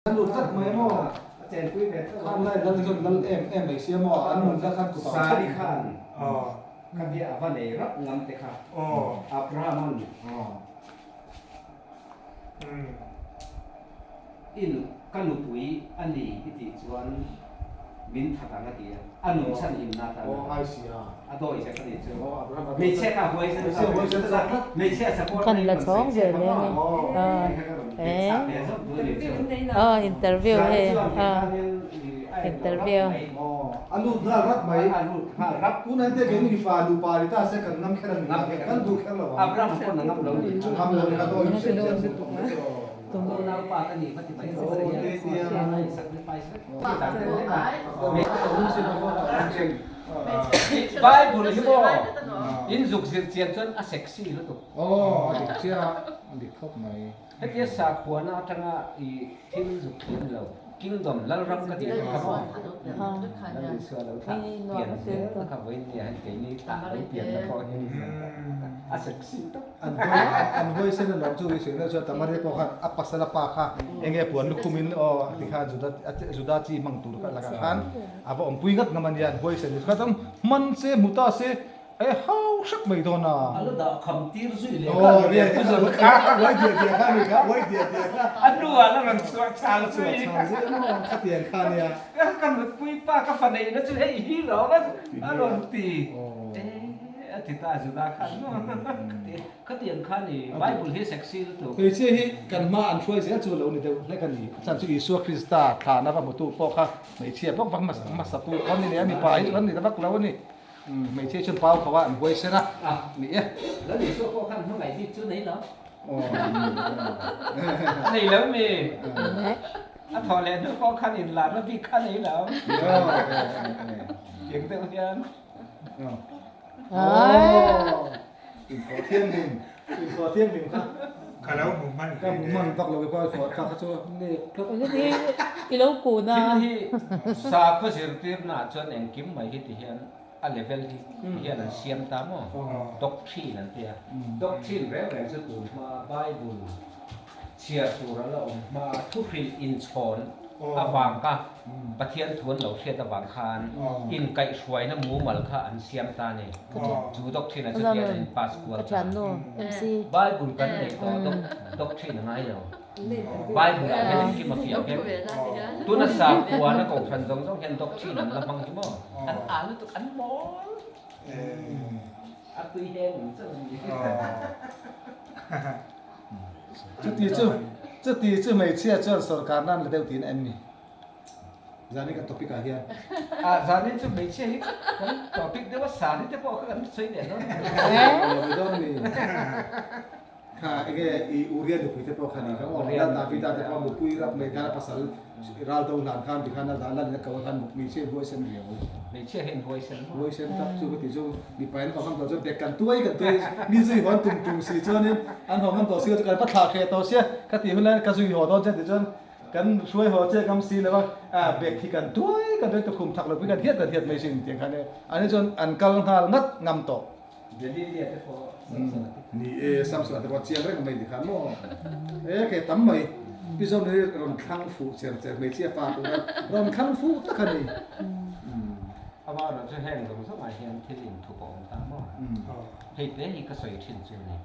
An lut tlat mai maw? A chenpui ve tho a. Khan lai lal hian lal em em mai sia maw? An nun kha khan kutah a Sari khan kha bia a va nei rap ngam te kha Abraham-a'n i nu ka nupui a ni i tih chuan min that ang a ti a, a nun chhan himna atan a dawi zet a nih chu. Hmeichhia kha huai zen tlat, hmeichhia support Kan la chhawng ve leh a ni. Aw interview hei interview. A lut nghal rap mai. Tunah hian keini mipa nupa ni ta se kan ngam kher a ni kan duh kher lo ang. Ngam lo ni kha dawi hriat hriat zir tawh mai tawh. Bible hi maw in zuk zir chian chuan a sexy lutuk. Aw a dik chiah a dik khawp mai. Hetia sakhuana atanga i thil zuk thli a ni lo. Kingdom, Lalram ka tih kha maw? Lal Isua lo thlah pian zel na kha vawiin nia hian keini thlah lo pian na pawh hi a sexy tawp. An an huaisen alawm chu i sawi na chuan Tamaria pawh khan a pasal a pa kha enge puan lukhum in aw a ti khan Juda Juda chi hmang tur kha lakah khan a va awmpui ngat ngam a nia an huaisen ni kha chuan hman se hmu ta se E hau hrep mai dawn a. A la dah kham tir zui leh kha ni ve pu zawng kha. Uai diah diah kha ni kha, uai diah diah kha. A hnuah la rawn chhuah chhal zui. Chhuah chhal zui maw, khatiang kha nia. Ka nutpui pa ka fa neihna chu hei hi lawm a rawn ti. E a ti ta Juda khan maw. Khatiang kha ni, Bible hi sexy lutuk. Hmeichhia hi kan hma an hruai zel chu lo ni deuh hlek a ni. A chhan chu Isua Krista thlana va hmutu pawh kha hmeichhia bawk vak hmasa tu kha ni leh a, mipa hi chu kan ni ta vak lo a ni. Hmeichhia chuan pau kho a an huai sen a ni e. Lal Isua pawh khan hmangaih bik chu nei lo. A nei lo mi? A thawh leh hnu pawh khan inlarna bik kha nei lo. Tiang deuh hian. Infawh thianghlim, infawh thianghlim kha. Ka lo hmu hman Ka hmu hman vak lo e pawh infawh thlak kha chu nek tlat. I lo kun a. Thil hi sakhaw zirtirna ah chuan engkim mai hi ti hian a level hi ti hian an siam ta maw? Doctrine an ti a. Doctrine reng reng chu tun hma Bible chhiar tur a la awm hma thuhrilh inchhawn avang kha Pathian thu an lo hriat avang khan inkaihhruaina mumal kha an siam ta a ni. Chu doctrine ah chuti an in pass kual ta. Bible kan neih tawh doctrine a ngai lo. Bible ah hian engkim a fiah vek. Tuna sakhuana kohhran zawng zawng hian doctrine an la hmang hi maw? An ah lutuk an mawl. A tui heng ang chauh a ni. Chuti chu chuti chu hmeichhia chuan sorkar nan la deuh tiin a en ni. Zanin kan topic ah hian. Ah zanin chu hmeichhia hi kan topic deuh a sari te pawh kha kan sawi leh dawn a ni. Ni dawn a ni. Kha enge i Uria nupui te pawh kha ni kha maw? Lal Davida te pawh nupui rap mai khan a pasal ral do hlan khan tikhan a lal in a ko a khan hmeichhia in huaisen riau. Hmeichhia hi in huaisen maw? Huaisen tak chu ka ti chu mipa in haw ngam tawh chuan bek kan tuai kan tuai mi zui haw an tum tum si chuanin an haw ngam tawh si lo chu kan va thlah hreh tawh sia ka tih hun laiin ka zui haw dawn che tih chuan kan hruai haw che ngam si lo a ah bek hi kan tuai kan tuai tukhum thak lo pui kan hiat kan hiat mai sin tiang khan e ani chuan an kal nghal ngat ngam tawh. Delilia te pawh Samson a ti. Ni e, Samson a ti pawh chiang reng mai ti khan maw? E kei tam mai, Pi Zawm hi rawn thlang fuh cher cher hmeichhia fa tur a rawn thlang fuh tak a ni. Amah erawh chu heng zawng zawngah hian thil inthup a awm ta maw? Hei te hi ka sawi thin chu a ni.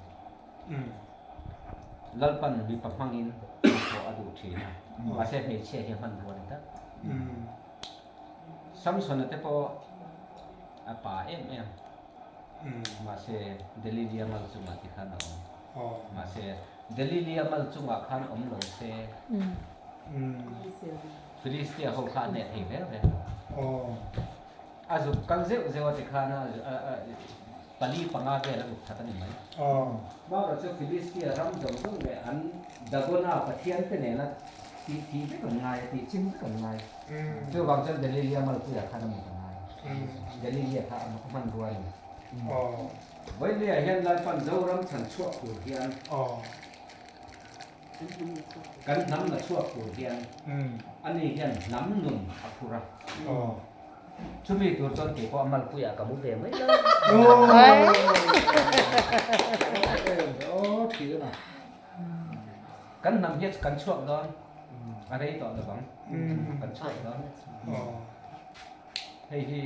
Lalpan mipa hmangin hnathawh a duh thin a, mahse hmeichhia hi a hman rual a ni tak. Samson-a te pawh a pa em em. Mahse Delilia mal chungah ti khan a awm. Mahse Delilia mal chungah khan awm lo se Philistia ho kha a hneh thei reng reng lo. A zuk kal zeuh zeuh a ti khan a pali panga vel a zuk that a ni mai. Bakah chu Philistia ram zawng zawng leh an Dagona pathian te nena tih thih vek an ngai a, tih chim vek an ngai. Chuvang chuan Delilia malpuiah khan a mut a ngai. Delilia kha a hmanrua a ni. Vawinia hian Lalpan Zoram chhan chhuak tur hian kan hnam la chhuak tur hian ani hian hnam nun a phur a. Chumi tur chuan kei pawh a malpuiah ka mu ve mai lo. Kan hnam hi kan chhuak dawn. A rei tawh lo ang. Kan chhuak dawn. Hei hi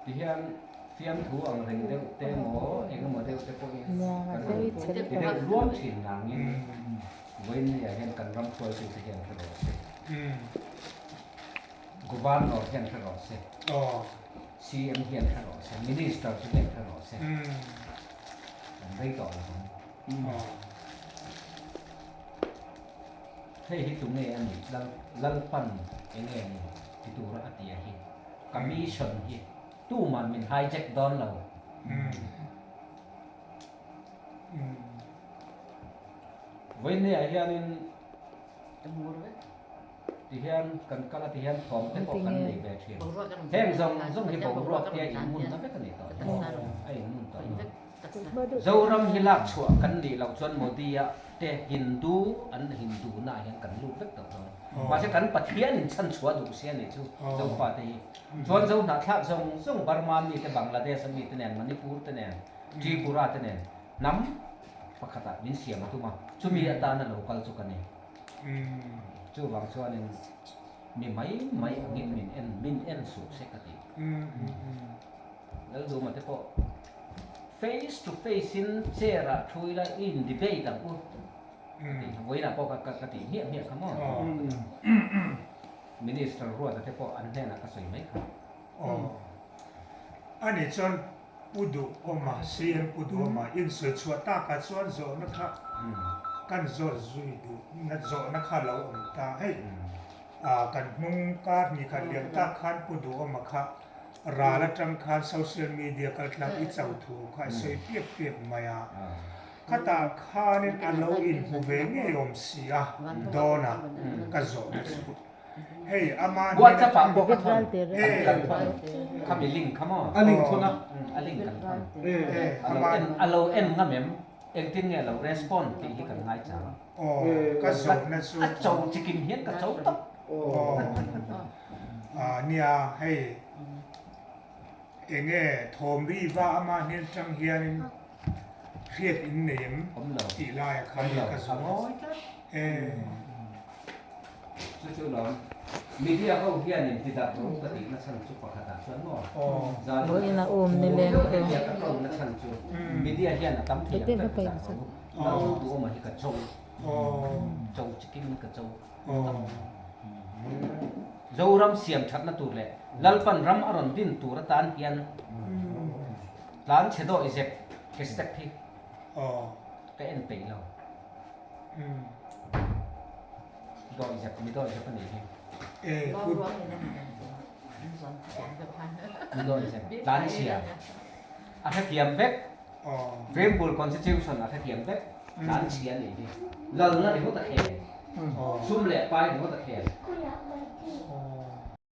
tihian fiamthu ang reng deuh te emaw eng emaw deuh te pawhin kan han ti deuh luam thin nangin vawiin ah hian kan ram hruaitute hian hre rawh se. Governor hian hre rawh se. CM hian hre rawh se. Minister te hian hre rawh se. Kan rei tawh lo ang. Hei hi tunge a nih? Lal Lalpan enge ni ti tura a ti a hi. Ka mission hi tuman min hijack dawn lo. Vawiinniah hianin ti hian kan kal a ti hian thawm te pawh kan nei ve thin. Heng zawng zawng hi boruak te a inmunna vek a ni tawh hi. A inmun tawh hi. Zoram hi lak chhuah kan nih loh chuan Modi-a te Hindu an Hindu na ah hian kan lut vek tawh dawn. Mahse kan Pathian in chhan chhuah duh si a nih chu Zofa te hi. Chuan Zo hnahthlak zawng zawng Burma mi te Bangladesh a mi te nen Manipur te nen Tripura te nen hnam pakhat ah min siam a tum a chumi atana lo kal chu ka ni. Chuvang chuanin mi mai mai angin min en min en suh se ka ti. Lalduma te pawh face to face in chair ah thu ila i in debate ang u ka ti vawiinah pawh ka ka tih hmiah hmiah kha maw Minister Ruata te pawh an hnenah ka sawi mai kha. Aw ani chuan Pu Duhawma CM Pu Duhawma insawi chhuah takah chuan zawhna kha kan zawt zui duh na zawhna kha lo awm ta hei kan hnung kar hnih khat liam tak khan Pu Duhawma kha Ral atang khan social media kaltlang i cho thu kha i sawi piap piap mai a. Khatah khanin a lo inhmu ve ngei awm si a, Dawna ka zawhna chu. Hei ama hnen WhatsApp ah pawh ka thawn, kan thawn khami link kha maw? A link thawn a. A link kan thawn. A lo en a lo en ngam em? Engtin nge a lo respond tih hi kan ngai chang. Aw, ka zawhna chu. A cho chikim hian ka cho tawp. Aw. Nia, hei enge thawm ri va ama hnen tang hianin hriat in nei em tih laia khan ka zawt e. Chu chu lawm, media ho hianin ti darh rawh ka tih na chhan chu pakhatah chuan maw Vawiin a um ni leng deuh hetia ka ṭawng na chhan chu media hian a tam thei ang ber ti darh rawh u, nau duhawma hi ka cho, cho chikin ka cho. Zoram siam thatna tur leh Lalpan ram a rawn din tur atan hian tlan chhe dawih zep ke step hi ka en peih lo. Dawih zep mi dawih zep a nih hi. Mi dawih zep tlan chhia a hrethiam vek. Preamble Constitution a hrethiam vek tlan chhia a nih hi. Lalna ringawt a khel. Sum leh pai ringawt a khel.